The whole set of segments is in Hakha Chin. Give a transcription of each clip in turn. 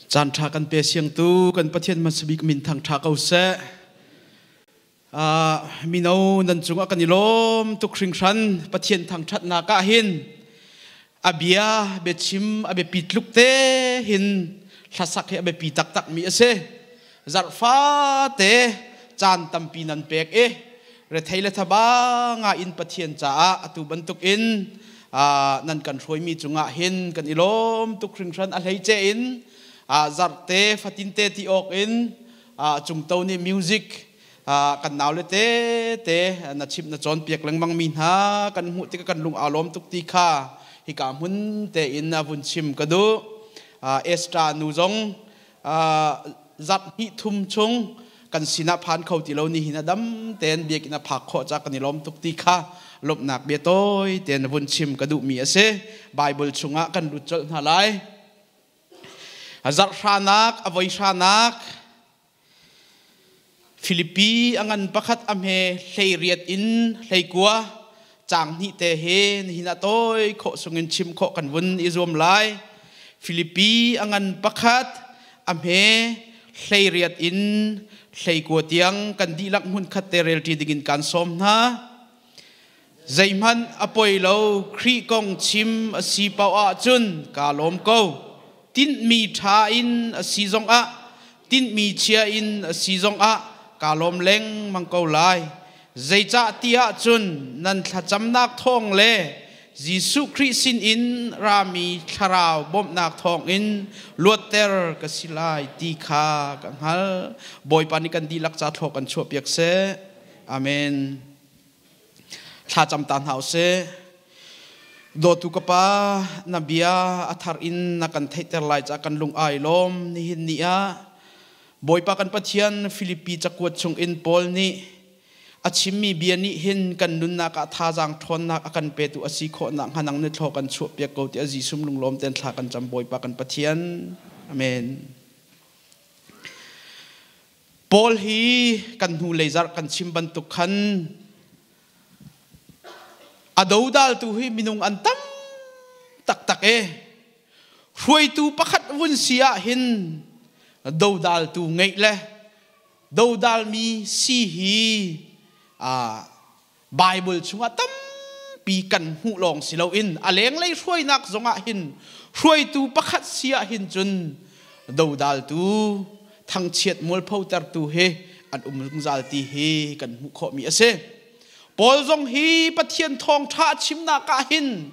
Caan ṭha kan pe siangtu kan Pathian hmasabik min thang ṭha ko seh. Mino nan cungah kan i lawm tuk hringhran. Pathian thangṭhatnak ah hin a bia biachim a biapi tluk te hin hlasak hi a biapi taktak mi a si. Zarhfate caan tampi nan pek i rethei le thaba nga in Pathian caah atu bantuk in nan kan hruaimi cungah hin kan i lawm tuk hringhran. A hleice in zarte fatinte ti awk in cungto nih music kan naule te te na chimh na cawnpiak lengmang mi hna kan hmuh tikah kan lung aa lawm tuk ti kha hika hmun tein vun chim ka duh. Esther nu zong zarh hnih thum chung kan sinah phan kho ti lo ni hin a dam tein biakinn a phak khawh ca kan i lawm tuk ti kha lawmhnak bia tawi tein vun chim ka duhmi a si. Bible chungah kan lut colh hna lai. Zarh hranak a voi hranak Filipi a ngan pakhat a hme 18 in 19 caang hnih te he nihin ah tawi khawh sungin chim khawh kan vun i zuam lai. Filipi a ngan pakhat a hme 18 in 19 tiang kan dihlak hmunkhat te relṭi dingin kaan sawm hna. Zeihmanh a poi lo, Khrih kong chim a si paoh ahcun kaa lawm ko. Tinhmi ṭha in a si zongah, tinhmi chia in a si zongah kaa lawm lengmang ko lai. Zeicah ti ahcun nan thlacamnak thawng le Jesuh Khrih sinin rami thlarau bawmhnak thawngin luatter ka si lai ti kha ka hngalh. Bawipa nih kan dihlak ca thlaw kan chuahpiak seh. Amen. Thlacam ta hna usih. Dawtu ka pa, na bia a thar in na kan theihter lai caah kan lung ai lawm. Nihin ni ah Bawipa kan Pathian Filipi cakuat chung in Paul nih a chimmi bia nih hin kan nunnak ah thazaang ṭhawnnak a kan petu a si khawh nakhnga nang nih thlaw kan chuahpiak ko tiah Jesuh lunglawm tein thla kan cam Bawipa kan Pathian. Amen. Paul hi kan hnulei zarh kan chim bantuk khan a dodaltu hi minung an tam taktak e. Hruaitu pakhat vun si ah hin dodaltu ngeih le dodalmi si hi Bible chungah tampi kan hmuh lawng si loin a lenglei hruainak zongah hin hruaitu pakhat si ah hin cun dodaltu thangchiat mualphotertu hi an um zungzal ti hi kan hmuh khawhmi a si. Paul zong hi Pathian thawngṭha chimnak ah hin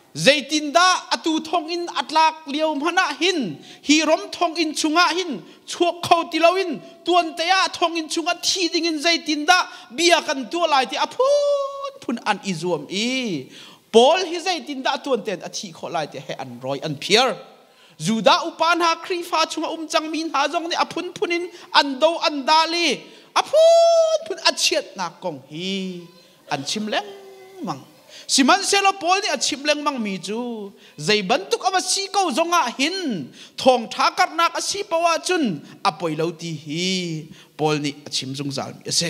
Zeitindah atu thonginn a tlak lio hmanh ah hin hi rom thonginn chungah hin chuak kho ti loin tuante ah thonginn chungah thi dingin zeitindah bia kan tuah lai ti a phunphun an i zuam i Paul hi zeitindah tuante in a thih khawh lai ti he an rawi an phiar. Judah upa hna Khrihfa chungah um cangmi hna zong nih a phunphun in an do an dal i a phunphun a chiatnak kong hi an chim lengmang. Sihmanhsehlaw Paul nih a chimh lengmangmi cu zei bantuk a va si ko zongah hin thawngṭha karhnak a si paoh ahcun a poi lo ti hi Paul nih a chim zungzalmi a si.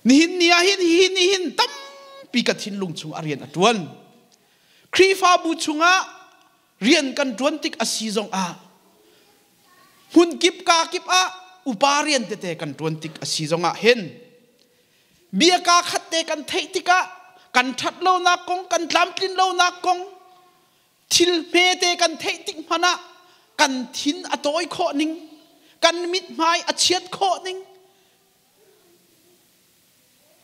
Nihin ni ah hin hihi nih hin tampi ka thinlung chung a rian a ṭuan. Khrihfabu chungah rian kan ṭuan tik a si zongah hmun kip ka kip ah upa rian tete kan ṭuan tik a si zongah hin Bia kaa khat te kan theih tikah kan ṭhat lonak kong, kan tlamtlin lonak kong, thil hmete kan theih tik hmanh ah kan thin a tawi khawh ning, kan mithmai a chiat khawh ning.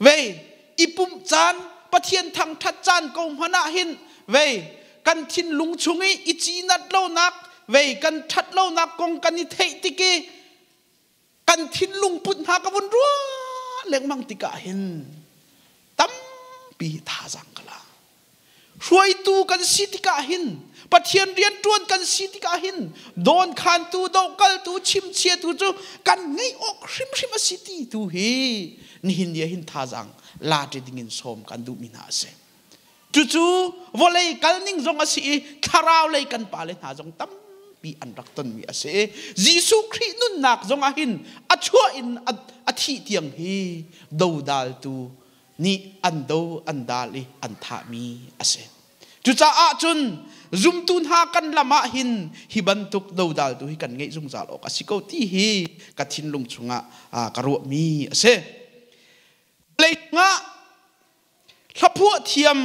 Vei, i pumh caan, Pathian thangṭhat caan ko hmanh ah hin vei, kan thinlung chung i i cinat lonak, vei, kan ṭhat lonak kong kan i theih tik i kan thinlung put hna ka vun ruah lengmang tikah hin tampi thazaang ka la. Hruaitu kan si tikah hin, Pathian rianṭuan kan si tikah hin, dawnkhantu, dohkaltu, chimchiatu cu kan ngeih awk hrimhrim a si ti tu hi nihin ni ah hin thazaang la ṭi dingin sawm kan duhmi hna a si. Cucu vawlei kalning zong a si i thlarau lei kan pale hna zong tampi an rak tonmi a si. Jesuh Khrih nunnak zong ah hin a chuah in a thih tiang hi dodaltu nih an do an dal i an thahmi a si. Cucaah cun Zumtu hna kan lam ah hin hi bantuk dodaltu hi kan ngeih zungzal awk a si ko ti hi ka thinlung chungah ka ruahmi a si. Vawleicung ah hlaphuah thiam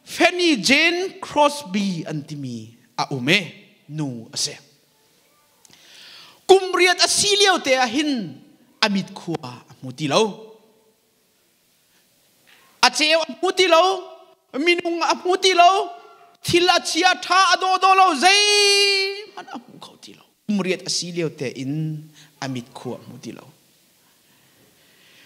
Fanny Jane Crosby an timi a um i nu a si. Kum riat a si lio te ah hin a mit khua a hmu ti lo. A ceu a hmu ti lo, minung a hmu ti lo, thil a chia ṭha a daw daw lo, zeihmanh a hmu kho ti lo. Kum riat a si lio tein a mit khua a hmu ti lo.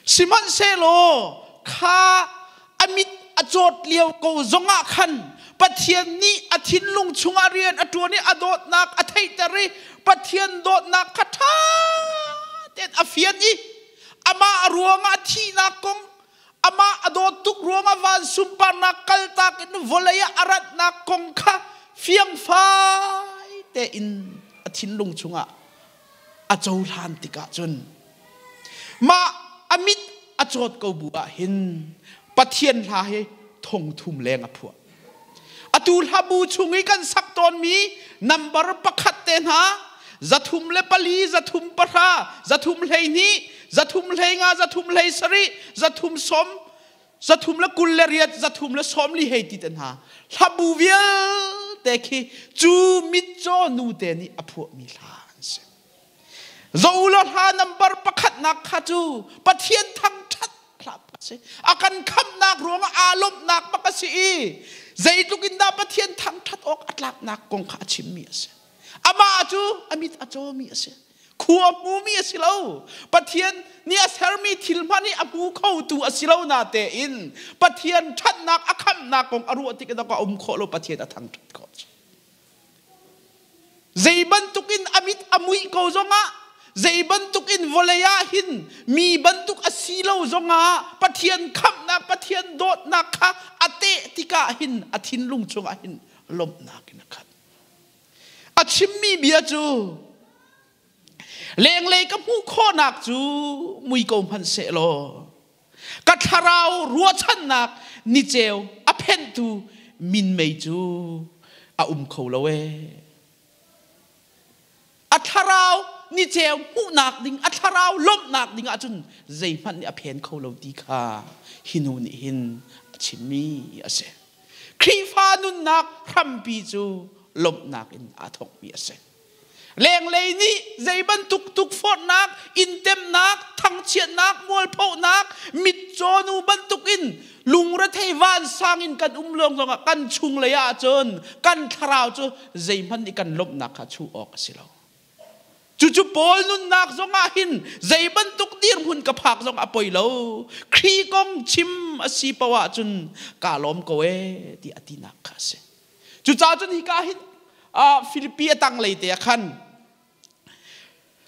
Sihmanhsehlaw kha a mit a cawt lio ko zongah khan Pathian nih a thinlung chungah rian a ṭuan i a dawtnak a theihter i Pathian dawtnak kha ṭha tein a fian i amah ruangah thihnak kong amah a dawt tuk ruangah van sunparnak kaltak in vawlei ah a ratnak kong kha fiangfai tein a thinlung chungah a cohlan tikah cun mah a mit a cawt ko bu ah hin Pathian hla hi thong thum leng a phuah. Atu hlabu chung i kan sak tawnmi nambar pakhat te hna 304, 310, 312, 315, 317, 310, 328, 340 hei ti te hna hlabu vialte khi cu mitcaw nu te nih a phuahmi hla an si. Zolo hla nambar pakhatnak kha cu Pathian thangṭhat hla a si. A kan khamhnak ruangah aa lawmhnak bak a si i zeitluk in dah Pathian thangṭhat awk a tlaknak kong kha a chimmi a si. Amah cu a mit a cawmi a si. Khua hmumi a si lo. Pathian nih a sermi thil hmanh hi a hmu khotu a si lo na tein Pathian ṭhatnak a khamhnak kong a ruah tik in a um khawh lo Pathian a thangṭhat khawh. Zei bantukin a mit a muih ko zongah, zei bantukin vawlei ah hin mi bantuk a si lo zongah Pathian khamhnak, Pathian dawtnak kha a teh tikah hin a thinlung chungah hin lawmhnak in a khat. A chimmi bia cu lenglei ka hmuh khawhnak cu mui ko hmanh sehlaw Ka thlarau ruahchannak niceu a phenhtu minmei cu a um kho lo ee. A thlarau niceu hmuhnak ding, a thlarau lawmhnak ding ahcun zeihmanh nih a phen kho lo ti kha hi nu nih hin a chimmi a si. Khrihfa nunnak hrampi cu lawmhnak in aa thawkmi a si. Lenglei nih zei bantuk tukforhnak, intemnak, thangchiatnak, mualphohnak, mitcaw nu bantukin lungrethei vansang in kan um lawng zongah kan chunglei ahcun kan thlarau cu zeihmanh nih kan lawmhnak kha chuh awk a si lo. Cucu Paul nunnak zongah hin zei bantuk dirhmun ka phak zong a poi lo. Khrih kong chim a si paoh ahcun kaa lawm ko ee ti a tinak kha a si. Cucaah cun hika hin Filipi a tanglei te ah khan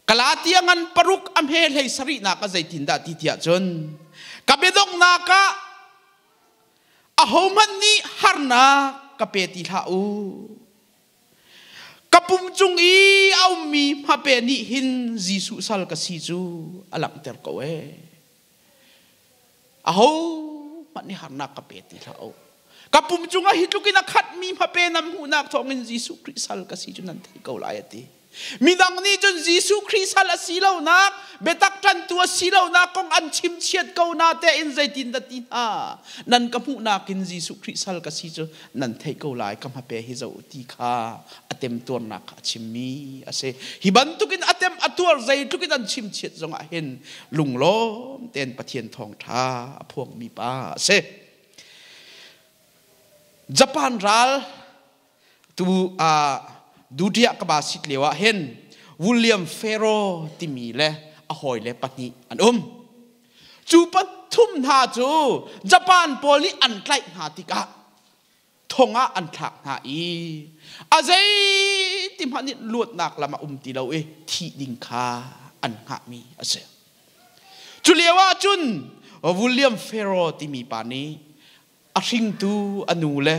Galatia ngan paruk a hme hlei sarihnak ah zeitindah ti tiah cun ka biadonghnak ah ahohmanh nih harnak ka pe ti hlah u. Ka pum cung i a ummi hmape nih hin Jesuh sal ka si cu a langhter ko ee. Ahohmanh nih harnak ka pe ti hlah u. Ka pum cungah hi tluk in a khatmi hmape nan hmuhnak thawngin Jesuh Khrih sal ka si cu nan theih ko lai a ti. Midang nih cun Jesuh Khrih sal a si lonak, biatak ṭantu a si lonak kong an chim chiat ko na tein zeitin dah ti hna. Nan ka hmuhnak in Jesuh Khrih sal ka si cu nan theih ko lai ka hmape hi zoh ti kha a temtuarnak kha a chimmi a si. Hi bantukin a tem a tuar zeitluk in an chim chiat zongah hin lunglawm tein Pathian thawngṭha a phuangmi pa a si. Japan ral tu Dutiah ka ba sit lio ah hin William Farrow timi le a hawile pahnih an um. Cu pathum hna cu Japan pawl nih an tlaih hna tikah thong ah an thlak hna i a zeiti hmanh nih luatnak lam a um ti lo i thih ding kha an hngahmi a si. Cu lio ah cun William Farrow timi pa nih a hringtu a nu le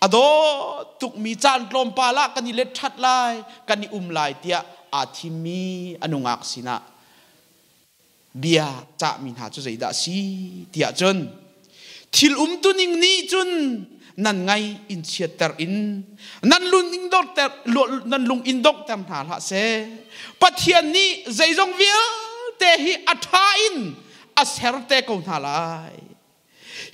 a dawt tukmi caan tlawmpal ah kan i let ṭhat lai kan i um lai tiah aa thimmi a nungak sinah bia cahmi hna cu zeidah a si tiah cun thil umtuning nih cun nan ngai in chiatter in nan lung in donghter nan lung in donghter hna hlah seh. Pathian nih zeizong vialte hi a ṭha in a ser te ko hna lai.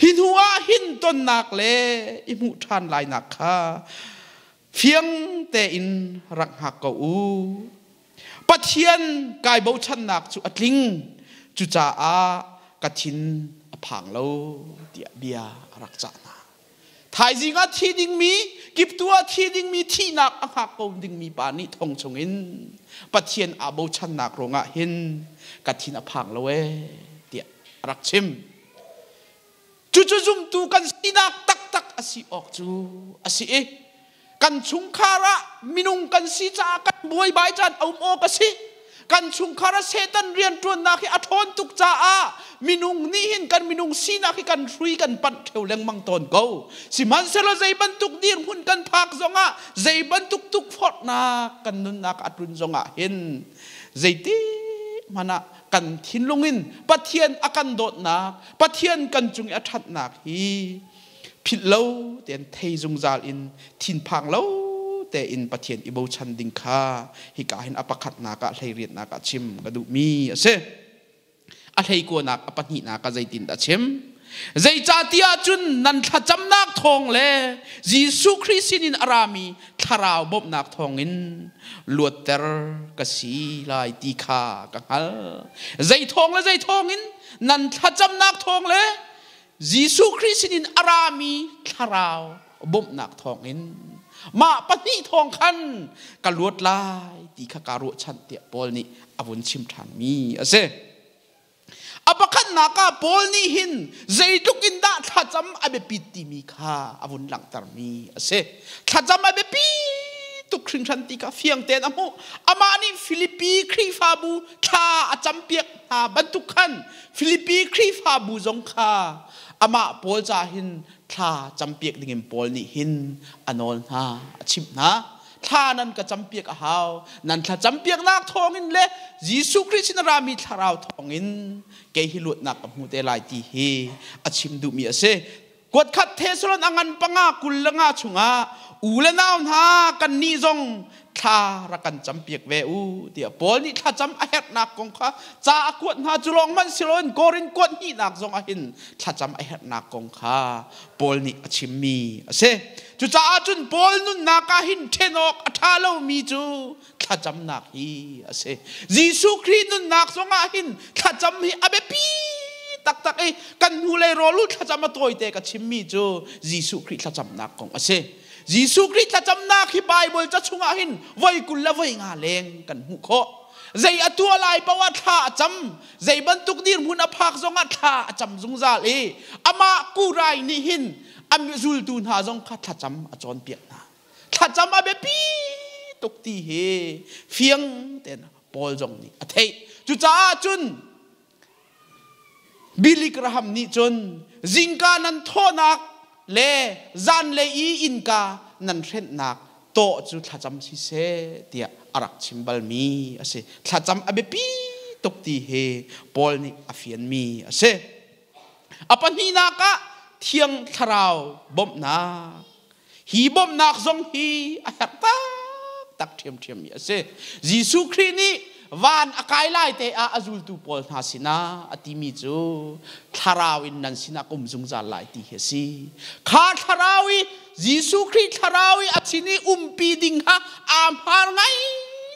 Hi hnu ah hin tonnak le i hmuh ṭhan lainak kha fiang tein rak hngak ko u. Pathian kai bochannak cu a tling, cucaah ka thin a phang lo tiah bia a rak cah hna. Thaizing ah thi dingmi, kiptu ah thi dingmi thihnak a hngak ko dingmi pa nih thong chungin Pathian aa bochannak ruangah hin ka thin a phang lo ee tiah a rak chim. Cucu zumtu kan sinak taktak a si awk cu a si i kan chungkhar ah minung kan si caah kan buaibai caan a um awk a si. Kan chungkhar ah Satan rianṭuannak hi a ṭhawn tuk caah minung nih hin kan minung sinak hi kan hrui kan panh ṭheo lengmang tawn ko. Sihmanhsehlaw zei bantuk dirhmun kan phak zongah zei bantuk tukforhnak kan nunnak a tlun zongah hin zeiti hmanh ah kan thinlung in Pathian a kan dawtnak, Pathian kan cung i a ṭhatnak hi philh lo tein thei zungzal in thinphang lo tein Pathian i bochan ding kha hika hin a pakhatnak ah hleiriatnak ah chim ka duhmi a si. A hleikuanak a pahnihnak ah zeitindah chim? Zeicahtiah cun nan thlacamnak thawng le Jesuh Khrih sinin a rami thlarau bawmhnak thawngin luatter ka si lai ti kha ka hngalh. Zei thawng le zei thawngin nan thlacamnak thawng le Jesuh Khrih sinin a rami thlarau bawmhnak thawngin mah pahnih thawng khan ka luat lai ti kha kaa ruahchan tiah Paul nih a vun chim ṭhanmi a si. A pakhatnak ah Paul nih hin zeitluk in dah thlacam a biapit timi kha a vun langhtermi a si. Thlacam a biapi tuk hringhran ti kha fiang tein a hmuh. Amah nih Filipi Khrihfabu thla a campiak hna bantuk khan Filipi Khrihfabu zong kha amah Paul ca hin thla campiak dingin Paul nih hin a nawl hna, a chimh hna. Thla nan ka campiak a hau. Nan thla campiaknak thawngin le Jesuh Khrih sin a rami thlarau thawngin kei hi luatnak ka hmu te lai ti hi a chim duhmi a si. Kuatkhat Thesalon a ngan panga 25 chungah u le nau hna kannih zong thla rak kan campiak ve u tiah Paul nih thlacam a herhnak kong kha ca a kuat hna cu lawng hmanh si loin Korin kuat hnihnak zong ah hin thlacam a herhnak kong kha Paul nih a chimmi a si. Cucaah cun Paul nunnak ah hin ṭhen awk a ṭha lomi cu thlacamnak hi a si. Jesuh Khrih nunnak zong ah hin thlacam hi a biapi taktak i kan hnulei rawlul thlacam a tawite ka chimmi cu Jesuh Khrih thlacamnak kong a si. Jesuh Khrih thlacamnak hi Baibal ca chungah hin voi 25 leng kan hmuh khawh. Zei a tuah lai paoh ah thla a cam. Zei bantuk dirhmun a phak zongah thla a cam zungzal i amah kurai nih hin a zultu hna zong kha thlacam a cawnpiak hna. Thlacam a biapi tuk ti hi fiang tein Paul zong nih a theih. Cucaah cun Billy Graham nih cun zingka nan thawhnak le zanlei i innka nan hrenhnak tawh cu thlacam siseh tiah a rak chim balmi a si. Thlacam a biapi tuk ti hi Paul nih a fianmi a si. A pahnihnak ah Thiang Thlarau bawmhnak. Hi bawmhnak zong hi a herh taktak ṭhiamṭhiammi a si. Jesuh Khrih nih van a kai lai te ah a zultu pawl hna sinah a timi cu thlarau in nan sinah ka um zungzal lai ti hi a si. Kha thlarau i Jesuh Khrih thlarau i a sin i umpi ding kha aa hmar ngai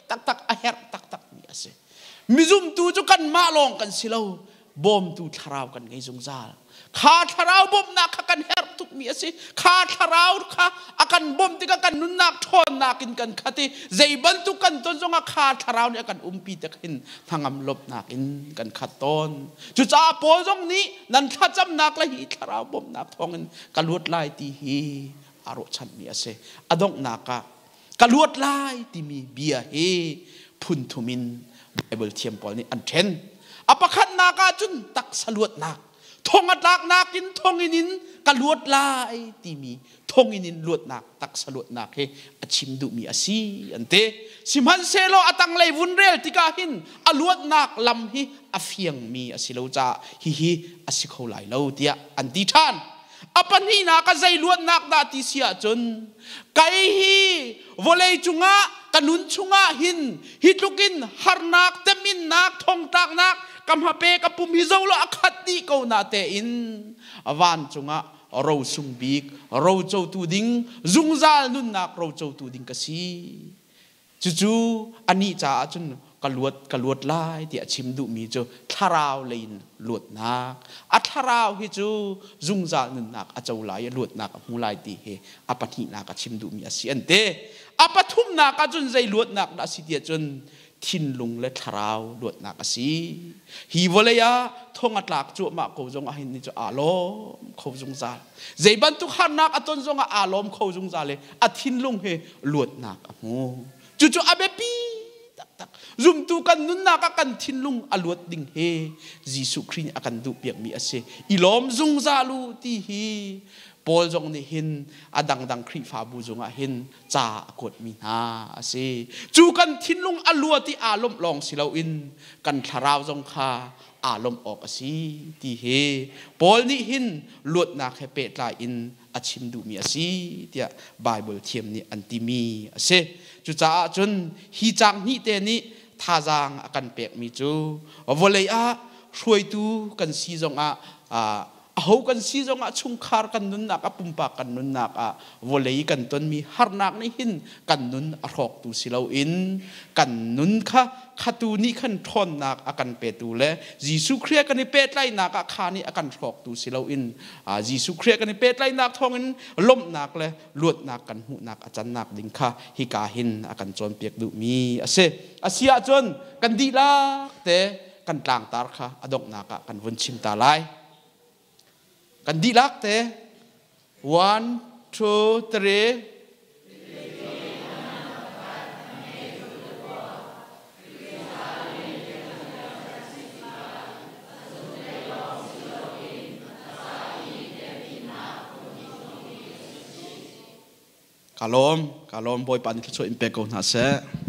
taktak a herh taktakmi a si. Mizumtu cu kanmah lawng kan si lo. Bawmtu thlarau kan ngei zungzal. Kha thlarau bawmhnak kha kan herh tukmi a si. Kha thlarau kha a kan bawmh tikah kan nunnak ṭhawnnak in kan khat i zei bantuk kan ton zongah kha thlarau nih a kan umpi tik hin hnangam lawmhnak in kan khat tawn. Cucaah Paul zong nih nan thlacamnak le hi thlarau bawmhnak thawngin ka luat lai ti hi aa ruahchanmi a si. A donghnak ah ka luat lai timi bia hi phun thum in Bible thiam pawl nih an ṭhen. A pakhatnak ah cun taksa luatnak, thong a tlaknak in thonginn in ka luat lai timi thonginn in luatnak, taksa luatnak hi a chim duhmi a si an ti. Sihmanhsehlaw a tanglei vun rel tikah hin a luatnak lam hi a fiangmi a si lo caah hihi a si kho lai lo tiah an ti ṭhan. A pahnihnak ah zei luatnak dah ti si ahcun kai hi vawlei cungah ka nun chungah hin hi tlukin harnak, teminnak, thongtlaknak ka hmape ka pum hi zo lo a khat dih ko na tein vancung ah rosung bik rocotu ding zungzal nunnak rocotu ding ka si. Cucu anih caah cun ka luat ka luat lai ti a chim duhmi cu thlarau lei in luatnak. A thlarau hi cu zungzal nunnak a co lai i luatnak a hmu lai ti hi a pahnihnak a chim duhmi a si an ti. A pathumnak ah cun zei luatnak dah a si tiah cun thinlung le thlarau luatnak a si. Hi vawlei ah thong a tlak cuahmah ko zong ah hin ni cu aa lawm kho zungzal. Zei bantuk harnak a ton zongah aa lawm kho zungzal i a thinlung hi luatnak a hmu. Cucu a biapi taktak. Zumtu kan nunnak ah kan thinlung a luat ding hi Jesuh Khrih nih a kan duhpiakmi a si. I lawm zungzal u ti hi Paul zong nih hin a dangdang Khrihfabu zungah hin ca a kuatmi hna a si. Cu kan thinlung a luat i aa lawmh lawng si loin kan thlarau zong kha aa lawmh awk a si ti hi Paul nih hin luatnak he pehtlai in a chim duhmi a si tiah Baibal thiam nih an timi a si. Cucaah cun hi caang hnih te nih thazaang a kan pekmi cu vawlei ah hruaitu kan si zongah aho kan si zongah chungkhar kan nunnak ah pumpak kan nunnak ah vawlei kan tonmi harnak nih hin kan nun a hrawktu si loin kan nun kha khatu nih khan ṭhawnnak a kan petu le Jesuh Khrih kan i pehtlaihnak ah kha nih a kan hrawktu si loin Jesuh Khrih kan i pehtlaihnak thawngin lawmhnak le luatnak kan hmuhnak a cannak ding kha hika hin a kan cawnpiak duhmi a si. A si ahcun kan dihlak te kan tlangtar kha a donghnak ah kan vun chim ta lai. Kan dihlak te 1 2 3 Ka lawm, ka lawm. Bawipa nih thluachuah in pe ko hna seh.